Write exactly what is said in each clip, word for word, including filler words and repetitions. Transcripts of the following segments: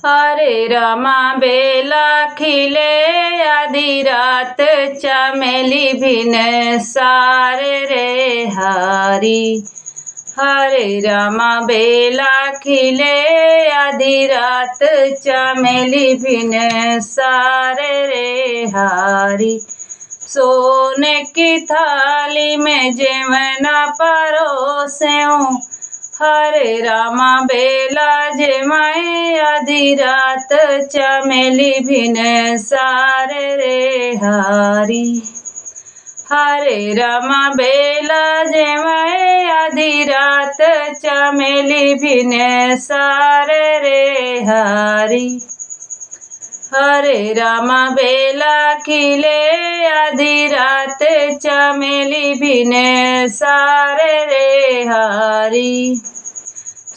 हरे रामा बेला खिले आधी रात चमेली भिनसार रे हरी। हरे रामा बेला खिले आधी रात चमेली भिनसार रे हरी। सोने की थाली में जेवना परोसेऊं, हरे रामा बेला जेवै आधी रात चमेली भिनसार रे हरी। हरे रामा बेला जेवै आधी रात चमेली भिनसार रे हरी। हरे रामा बेला खिले आधी रात चमेली भिनसार रे हरी।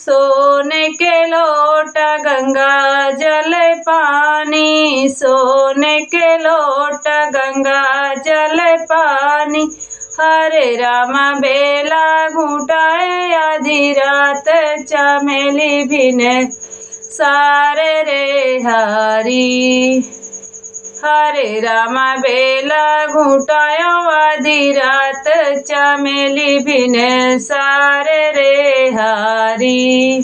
सोने के लोटा गंगा जल पानी, सोने के लोटा गंगा जल पानी। हरे रामा बेला घुटाए आधी रात चमेली भिनसार रे हरी। हरे रामा बेला घुटायो आधी रात चमेली भिनसार रे हरी।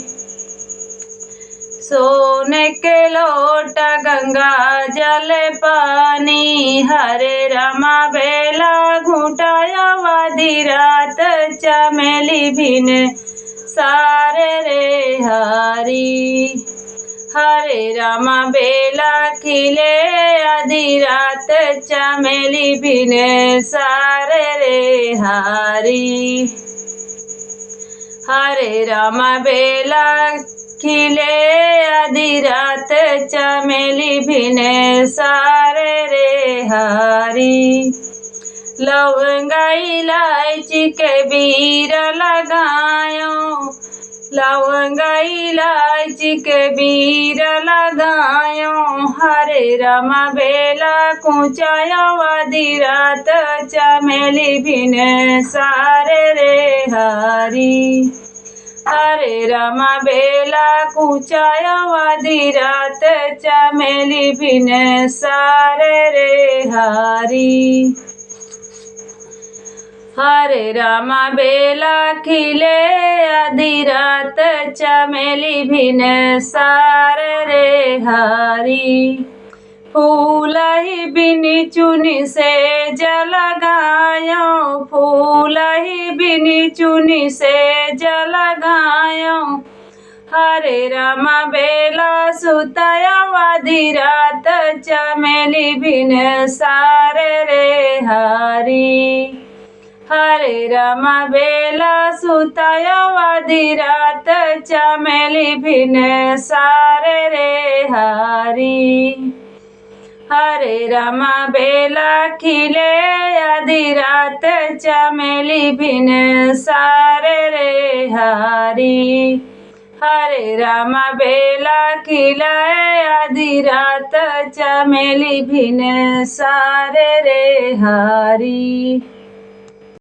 सोने के लोटा गंगा जल पानी, हरे रामा बेला घुटायो आधी रात चमेली भिनसार रे हरी। हरे रामा बेला खिले आधी रात चमेली भिनसार रे हरी। हरे रामा बेला खिले आधी रात चमेली भिनसार रे हरी। लवंगा इलायची के बीरा लगायो, लवंगा इलायची के बीरा लगायो। हरे रामा बेला कुचायो आधी रात चमेली भिनसार रे हरी। हरे रामा बेला कुचायो आधी रात चमेली भिनसार रे हरी। हरे रामा बेला खिले आधी रात चमेली भिनसार रे हरी। फूलही बिनी चुनी सेज लगायो, फूलही बिनी चुनी सेज लगायो। हरे रामा बेला सुतायो आधी रात चमेली भिनसार रे हरी। हरे रामा बेला सुतायो आधी रात चमेली भिनसार रे हरी। हरे रामा बेला खिले आधी रात चमेली भिनसार रे हरी। हरे रामा बेला खिले आधी रात चमेली भिनसार रे हरी।